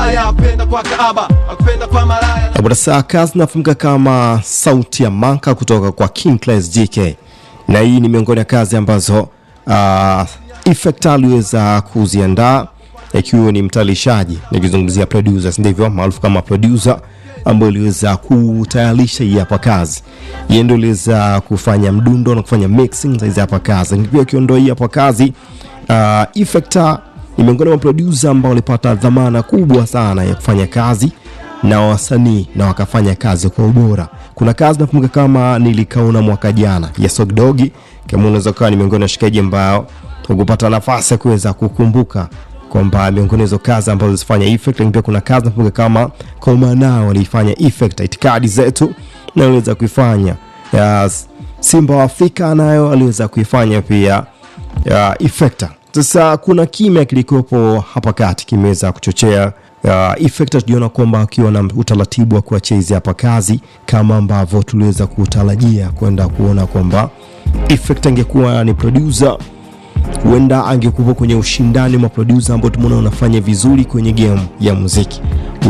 Ulaya, akupenda kwa Kaaba, akupenda kwa malaya. Bwana saa kazi nafahamika kama Sauti ya Manka kutoka kwa King Class GK, na hii ni miongoni ya kazi ambazo Effect aliweza kuziandaa ikiwa ni mtayarishaji, nikizungumzia producers, ndivyo maarufu kama producer ambayo iliweza kutayarisha hii hapa kazi. Yeye ndio aliweza kufanya mdundo na kufanya mixing za hizi hapa kazi, lakini pia ukiondoa hii hapa kazi, Effector ni miongoni mwa producer ambao walipata dhamana kubwa sana ya kufanya kazi na wasanii na wakafanya kazi kwa ubora. Kuna kazi nakumbuka kama nilikaona mwaka jana ya Sogdogi, kama unaweza kuwa ni miongoni mwa washikaji ambao ukupata nafasi ya kuweza kukumbuka kwamba miongoni hizo kazi ambazo zilifanya Effect, lakini pia kuna kazi nakumbuka kama Komanao walifanya Effect, itikadi zetu na aliweza kuifanya ya Simba wa Afrika nayo aliweza kuifanya pia ya Effector. Sasa kuna kimya kilikuwepo hapa kati kimeweza kuchochea Effector tuliona kwamba akiwa na utaratibu wa kuachia hizi hapa kazi kama ambavyo tuliweza kutarajia kwenda kuona kwamba Effector angekuwa ni producer, huenda angekuwa kwenye ushindani wa producer ambao tumeona wanafanya vizuri kwenye game ya muziki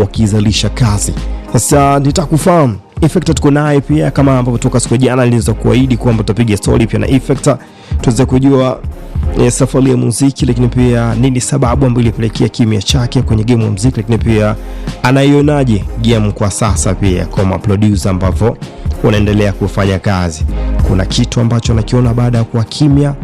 wakizalisha kazi. Sasa nitakufahamu Effector tuko naye pia, kama ambavyo toka siku jana niliweza kuahidi kwamba tutapiga story pia na Effector tuweze kujua safari ya muziki, lakini pia nini sababu ambayo ilipelekea kimya chake kwenye game ya muziki, lakini pia anaionaje game kwa sasa pia kwa maproducer ambavyo wanaendelea kufanya kazi. Kuna kitu ambacho anakiona baada ya kuwa kimya,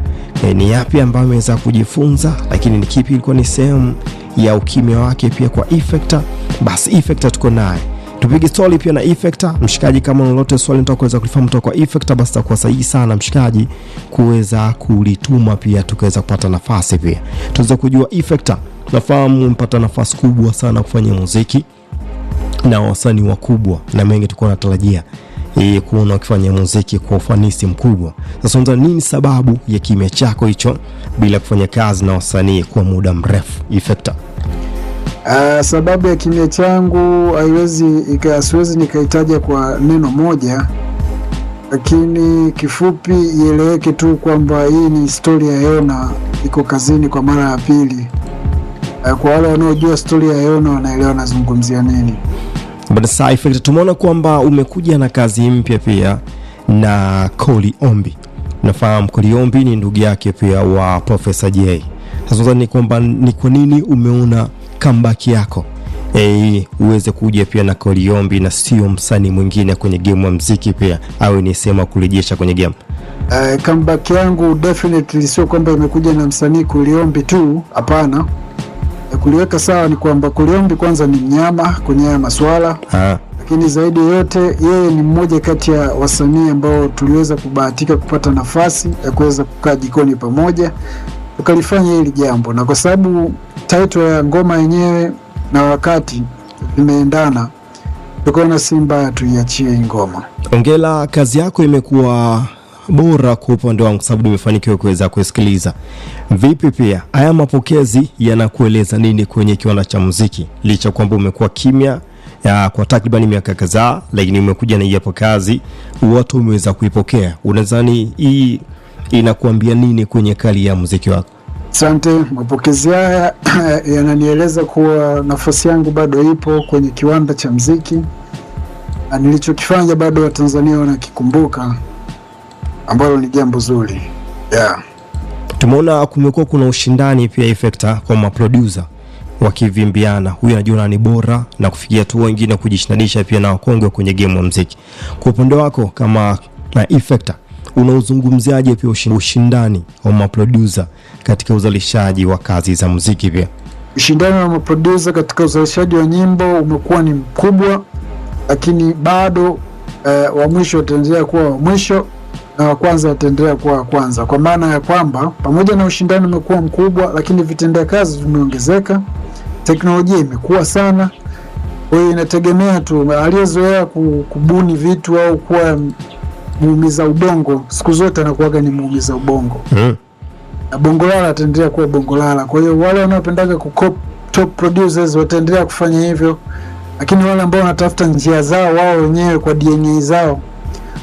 ni yapi ambayo ameweza kujifunza, lakini ni kipi ilikuwa ni sehemu ya ukimya wake pia kwa Effector. Basi Effector tuko naye tupige story pia na Effector. Mshikaji, kama lolote swali nataka kuweza kulifahamu kutoka kwa Effector, basi itakuwa sahihi sana mshikaji kuweza kulituma pia, tukaweza kupata nafasi pia tuweze kujua Effector. Nafahamu mpata nafasi kubwa sana kufanya muziki na wasanii wakubwa na mengi tulikuwa natarajia kuona wakifanya muziki kwa ufanisi mkubwa. Sasa unadhani nini sababu ya kimya chako hicho bila kufanya kazi na wasanii kwa muda mrefu Effector? Sababu ya kimya changu haiwezi siwezi nikaitaja kwa neno moja, lakini kifupi ieleweke tu kwamba hii ni historia ya Yona iko kazini kwa mara ya pili. Kwa wale wanaojua story ya Yona wanaelewa nazungumzia nini. But sasa Effector, tumeona kwamba umekuja na kazi mpya pia na Koli Ombi. Nafahamu Koli Ombi ni ndugu yake pia wa Professor J. Sasa ni kwamba ni kwa nini umeona comeback yako uweze kuja pia na Koli Ombi na sio msanii mwingine kwenye game ya muziki pia awe ni sema kurejesha kwenye game? Comeback yangu definitely sio kwamba imekuja na msanii Kuliombi tu, hapana. Kuliweka sawa ni kwamba Kuliombi kwanza ni mnyama kwenye haya maswala, lakini zaidi yote yeye ni mmoja kati ya wasanii ambao tuliweza kubahatika kupata nafasi ya kuweza kukaa jikoni pamoja tukalifanya hili jambo, na kwa sababu title ya ngoma yenyewe na wakati vimeendana, tukaona si mbaya tuiachie hii ngoma. Ongela, kazi yako imekuwa bora kwa upande wangu sababu nimefanikiwa kuweza kusikiliza. Vipi pia haya mapokezi yanakueleza nini kwenye kiwanda cha muziki, licha kwamba umekuwa kimya kwa takriban miaka kadhaa, lakini umekuja na hii hapo kazi, watu umeweza kuipokea. Unadhani hii inakuambia nini kwenye kali ya muziki wako? Asante. Mapokezi haya yananieleza kuwa nafasi yangu bado ipo kwenye kiwanda cha mziki na nilichokifanya bado Watanzania wanakikumbuka, ambalo ni jambo zuri, yeah. Tumeona kumekuwa kuna ushindani pia Effector kwa maproducer wakivimbiana, huyu anajua ni bora na kufikia tu wengine kujishindanisha pia na wakongwe kwenye game ya muziki. Kwa upande wako kama na Effector, unauzungumziaje pia ushindani wa maproducer katika uzalishaji wa kazi za muziki pia? Ushindani wa maproducer katika uzalishaji wa nyimbo umekuwa ni mkubwa, lakini bado wa mwisho utaendelea kuwa wa mwisho na wa kwanza wataendelea kuwa wa kwanza, kwa maana ya kwamba pamoja na ushindani umekuwa mkubwa, lakini vitendea kazi vimeongezeka, teknolojia imekuwa sana. Kwa hiyo inategemea tu aliyezoea kubuni vitu au kuwa muumiza ubongo, siku zote anakuwaga ni muumiza ubongo na Bongolala ataendelea kuwa Bongolala. Kwa hiyo wale wanaopendaga kukop top producers wataendelea kufanya hivyo, lakini wale ambao wanatafuta njia zao wao wenyewe kwa DNA zao,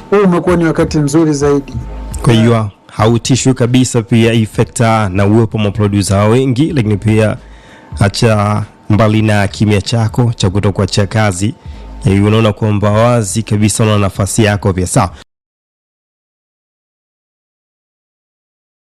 huu umekuwa ni wakati mzuri zaidi. Kwa hiyo hautishwi kabisa pia Effector na uwepo wa maproducer wengi, lakini pia acha Mbali na kimya chako cha kutokuachia kazi, unaona kwamba wazi kabisa una nafasi yako pia. Sawa.